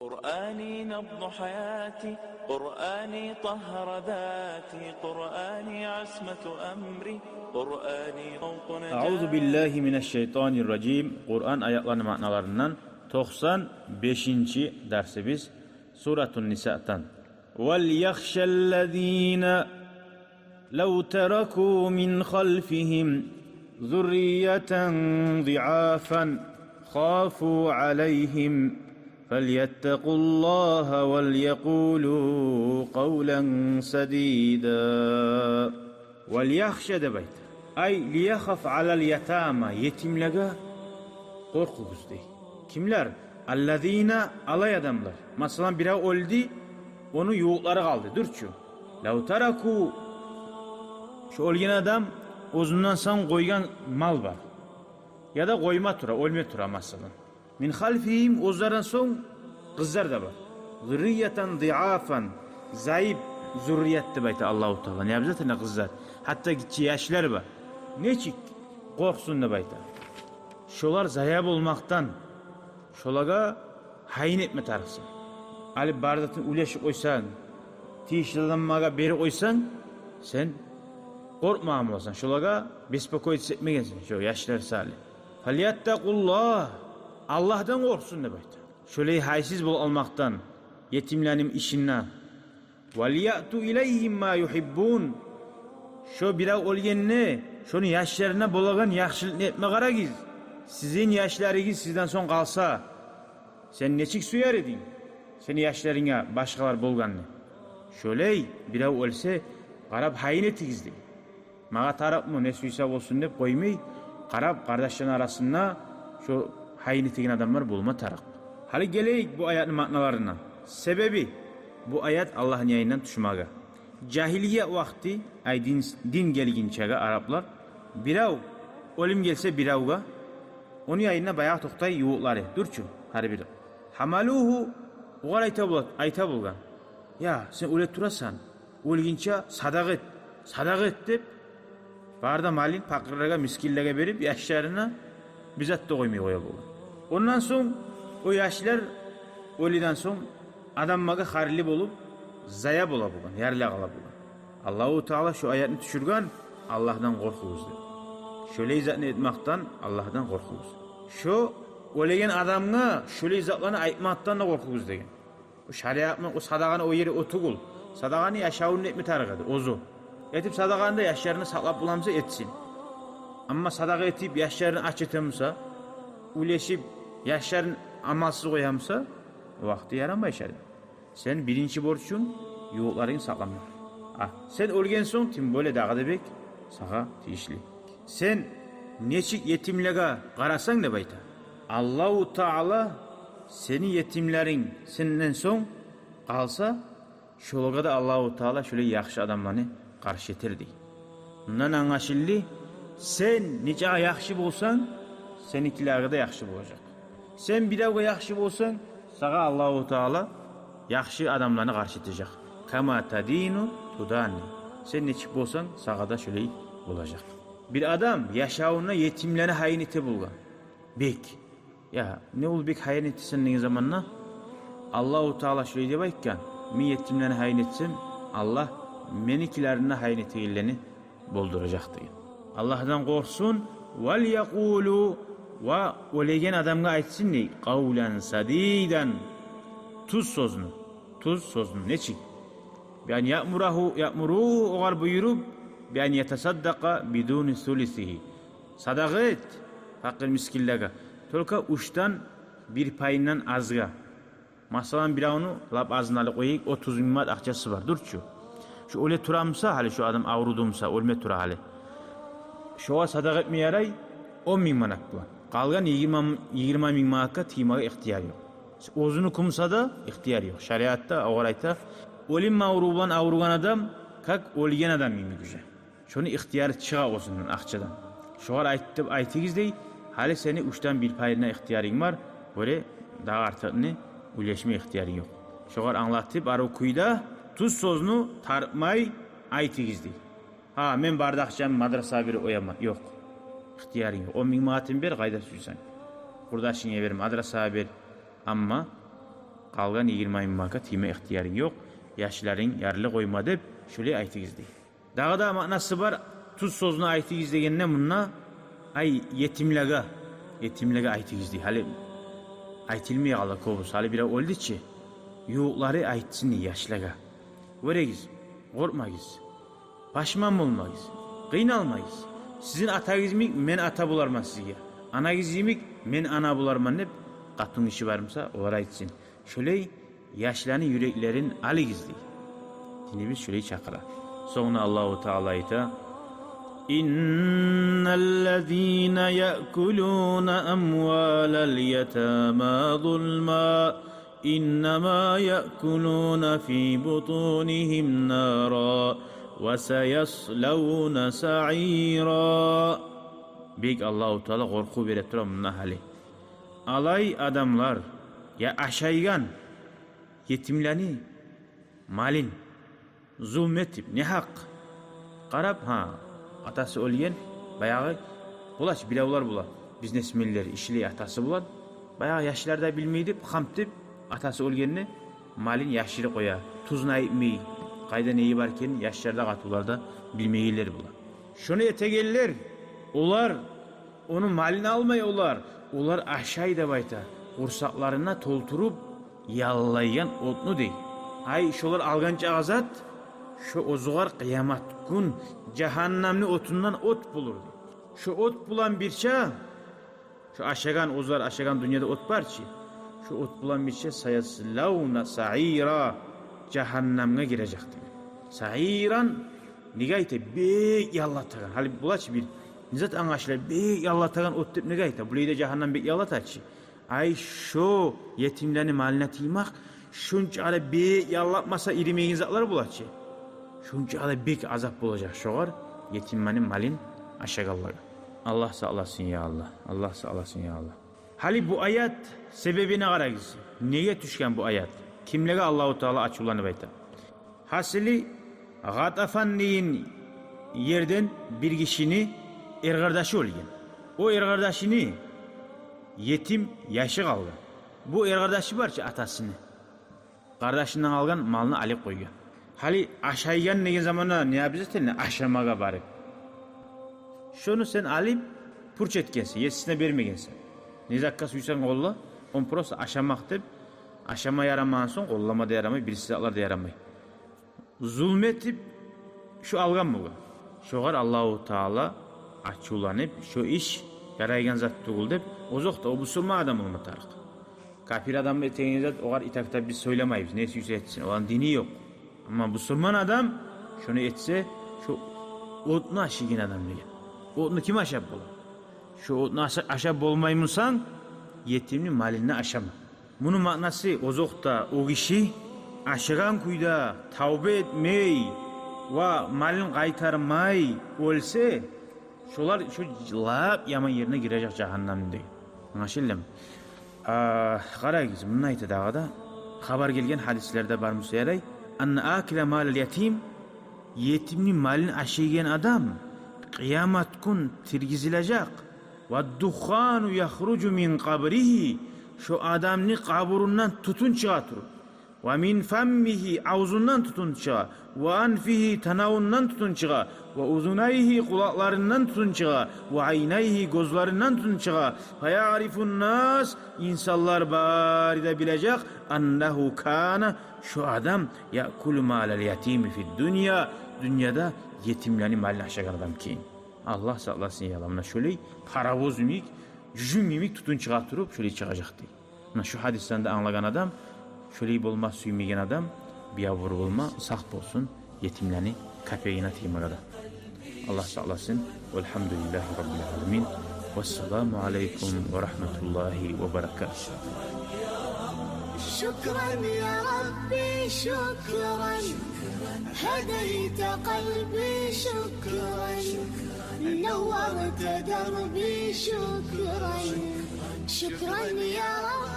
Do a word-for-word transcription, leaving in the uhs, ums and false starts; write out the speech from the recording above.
قرآني نبض حياتي، قرآني طهر ذاتي، قرآني عصمة أمري، قرآني طوق نجاتي. أعوذ بالله من الشيطان الرجيم. Къуран аятланы маъналарындан токъсан бешинчи дарсыбыз, Суратун Нисадан. وليخش الذين لو تركوا من خلفهم ذرية ضعافا خافوا عليهم فليتقوا الله وليقولوا قولا سديدا. وليخش деп айта. أي ليخف على اليتامى, етимлеге къоркъугъуз дей. Кимлер? الذين, олай адамлар. Масала, бирев оьлдю, ону ювукълары къалды, дюр чю. لو تركوا, шо оьлген адам оьзюнден сонг къойгъан мал бар. Яда къойма тура, оьлме тура, масала. من خلفهم, оьзлеринден сонг къызлар да бар. ذرية ضعافا, зайып зуррият деп айта Аллагьу Таала. Не обязательно къызлар, гьатта гиччи яшлар бар. Нечик къоркъсун деп айта. Шолар зая болмакъдан, шолагъа гьайын этме тарыкъсан. Алып бар затын уьлешип къойсанг, тийишли адамлагъа берип къойсанг, сен къоркъмагъан боласан, шолагъа беспокоиться этмегенсен, шо яшлар саялы. فليتقوا الله, Аллагьдан къоркъсун деп айта. Шолай гьайсыз болуп къалмакъдан етимлени ишинде. وليأتوا إليه ما يحبون. Шо бирев оьлгенде, шону яшларына болагъан яхшылыкъны этме къарагъыз. Сизин яшларыгъыз сизден сонг къалса, сен нечик сюер эдинг сени яшларынга башгъалар болгъанны? Шолай бирев оьлсе, къарап гьайын этигиз дей. Магъа тарыкъмы, не сюйсе болсун деп къоймай, къарап, къардашланы арасында шо гьайын этеген адамлар болма тарыкъ. Гьали гелейик бу аятны маъналарына. Себеби бу аят Аллагьны янындан тюшмеге. Жагьилия вакъти, ай, дин, дин гелгинчеге араплар, бирев, оьлюм гелсе биревге, ону янында баягъы токътай ювукълары, дюр чю, гьар бири. حملوه, огъар айта бола-, айта болгъан: «Я, сен оьле турасан, оьлгинче садагъа эт, садагъа эт», — деп, бары да малын пакъырлагъа, мискинлеге берип, яшларына бир зат да къоймай къоя болгъан. Ондан сонг о яшлар оьлюден сонг адамлагъа харли болуп, зая бола болгъан, ярылып къала болгъан. Аллагьу Таала шо аятны тюшюрген: «Аллагьдан къоркъугъуз», — деп. Шолай затны этмакъдан Аллагьдан къоркъугъуз. Шо оьлеген адамгъа шолай затланы айтмакъдан да къоркъугъуз деген. О шариатны, о садагъаны о ери о тюгюл. Садагъаны яшавунда этме тарыкъ эди оьзю. Этип садагъаны да, яшларына сакълап боламыса, этсин. Амма садагъа этип, яшларын ач этемиса, уьлешип, яшларын амалсыз къоямыса, о вакъти ярамай шариат. Сен биринчи борчунг ювукъларынгны сакъламакъ. А сен оьлген сонг, тем более, дагъы да бек сагъа тийишли. Сен нечик етимлеге къарасанг, деп айта, Аллагьу Таала сени етимлеринг сенден сонг къалса, шолагъа да Аллагьу Таала шолай яхшы адамланы къаршы этер дей. Мундан англашылды, сен нечакъы яхшы болсанг, сеникилеге де яхшы болажакъ. Сен биревге яхшы болсанг, сагъа Аллагьу Таала яхшы адамланы къаршы этежек. كما تدين تدان. Сен нечик болсанг, сагъа да шолай болажакъ. Бир адам яшавунда етимлени гьайын эте болгъан. Бек. Я, не ол бек гьайын этесен деген заманда, Аллагьу Таала шолай деп айтгъан: «Мен етимлени гьайын этсем, Аллагь меникилерин де гьайын этегенлени болдуражакъ», — деген. Аллагьдан къоркъсун, وليقولوا, ва оьлеген адамгъа айтсын дей, قولا سديدا, тюз сёзню, тюз сёзню. Нечик? بأن يأمره، يأمروه, огъар буюруп, بأن يتصدق بدون ثلثه. Садагъа эт пакъыр-мискинлеге, только уьчден бир пайындан азгъа. Масала, биревню, лап азын алып къояйыкъ, отуз минг манат акъчасы бар, дюр чю. Шо оьле турамыса гьали, шо адам аврудумуса, оьлме тура гьали, шогъар садагъа этме ярай он минг манат булан. Къалгъан йигирма, йигирма минг манатгъа тиймеге ихтияр ёкъ. Оьзюню кумса да ихтияр ёкъ. Шариатда огъар айта, оьлюм авруву булан авругъан адам, как оьлген адам йимик уже. Шону ихтияры чыгъа оьзюнден, акъчадан. Шогъар айтып, айтыгъыз дей, гьали сени уьчден бир пайына ихтиярынг бар, оьре дагъы артыкъны уьлешме ихтиярынг ёкъ. Шогъар англатып, арив кюйде, тюз сёзню тарыкъмай айтыгъыз дей. Гьа, мен бары да акъчамны мадрасагъа берип къояман. Ёкъ. Ихтиярынг ёкъ. Он минг манатынг бер, къайда сюйсенг. Къурдашынга бер, мадрасагъа бер. Амма Къалгъан йигирма минг манатгъа тийме ихтиярынг ёкъ, яшларынг ярлы къойма деп, шолай айтыгъыз дей. Дагъы да маънасы бар, тюз сёзню айтыгъыз дегенде мунда, ай, етимлеге, етимлеге айтыгъыз дей. Гьали айтылмай къала кёбюсю, гьали бирев оьлдю чи, ювукълары айтсын дей яшлагъа. Гёрегиз, къоркъмагъыз, пашман болмагъыз, къыйналмагъыз. Сизин атагъыз йимик мен ата боларман сизге, анагъыз йимик мен ана боларман деп, къатынгиши бар буса, олар айтсын. Шолай яшланы юреклерин алыгъыз дей. Динибиз шолай чакъыра. Сонг Аллагьу Таала айта: إن الذين يأكلون أموال اليتامى ظلما إنما يأكلون في بطونهم نارا وسيصلون سعيرا. Бек Аллагьу Таала къоркъув бере тура мунда гьали. Алай адамлар, я ашайгъан етимлени малын зулму этип, негьакъ къарап, гьа, атасы оьлген, баягъы, бола чы, биревлер бола, бизнесменлер, ишлей атасы булан, баягъы яшлар да билмей деп, къамтып, атасы оьлгенни малын яшырып къоя, тюз айтмай, къайда неги бар экенин яшлар да, къатынлар да билмейгенлер бола. Шону этегенлер, олар ону малын алмай олар, олар ашай деп айта, къурсакъларына толтуруп яллайгъан отну дей. Ай, шолар алгъан чакъы зат, шо оьзюгер къыямат гюн жагьаннамны отундан от болур дей. Шо от булан бирче, шо ашагъан, оьзлер ашагъан дюньяда от бар чы, шо от булан бирче سيصلون سعيرا, жагьаннамгъа гирежек дей. Саиран неге айта? Бек яллатагъан. Гьали бола чы бир не зат англашыла, бек яллатагъан от деп неге айта? Булай да жагьаннам бек яллата чы. Ай, шо етимлени малына тиймек, шунча да бек яллатмаса иримейген затлар бола чы, шунча да бек азап болажакъ шогъар, етимлени малын ашагъанлагъа. Аллагь сакъласын, я Аллагь. Аллагь сакъласын, я Аллагь. Гьали бу аят себебине къарагъыз. Неге тюшген бу аят? Кимлеге Аллагьу Таала ачувланып айта? Гьасили, Гъатафан деген ерден бир гишини эркъардашы оьлген. О эркъардашыны етим яшы къалгъан. Бу эркъардашы бар чы атасыны, къардашындан алгъан малны алып къойгъан. Гьали ашайгъан деген заманда не обязательно ашамагъа барып. Шону сен алып пуч этгенсен, есисине бермегенсен. Не затгъа сюйсенг къолла, он просто ашамакъ деп, ашама ярамагъан сонг къоллама да ярамай, бириси затлар да ярамай. Зулму этип, шо алгъан болгъан. Шогъар Аллагьу Таала ачувланып, шо иш ярайгъан зат тюгюл деп, озокъда, о бусурман адам болма тарыкъ. Капир адам этеген зат, огъар итакта биз сёйлемейбиз, не сюйсе этсин, оланы дини ёкъ. Амма бусурман адам шону этсе, шо отну ашайгъан адам деген. Отну ким ашап бола? Шо отну аша-, ашап болмаймусанг, етимни малын да ашама. Муну маънасы, озокъда, о гиши ашагъан кюйде тавба этмей ва малын къайтармай оьлсе, шолар шо лап яман ерине гирежек, жагьаннамны деген. Англашылдымы? А, къарагъыз, мунда айта дагъы да, хабар гелген гьадислерде бар буса ярай: أن آكل مال اليتيم, етимни малын ашайгъан адам къыямат гюн тиргизилежек. والدخان يخرج من قبره, шо адамны къабурундан тютюн чыгъа туруп. ومن فمه, авзундан тютюн чыгъа. وأنفه, танавундан тютюн чыгъа. وأذنيه, къулакъларындан тютюн чыгъа. وعينيه, гёзлеринден тютюн чыгъа. فيعرف الناس, инсанлар бары да билежек, أنه كان, шо адам, يأكل مال اليتيم في الدنيا, дюньяда етимлени малын ашагъан адам экен. Аллагь сакъласын, я Аллагь, муна шолай паровоз йимик, жюжюм йимик тютюн чыгъа туруп, шолай чыгъажакъ дей. Муна шу гьадисден де англагъан адам, шолай болма сюймейген адам, биябур болма, сакъ болсун етимлени капегине тиймеге де. Аллагь сакъласын. والحمد لله رب العالمين. والسلام عليكم ورحمة الله وبركاته. شكرا يا ربي، شكرا. هديت قلبي، شكرا. نورت دربي، شكرا. شكرا يا رب.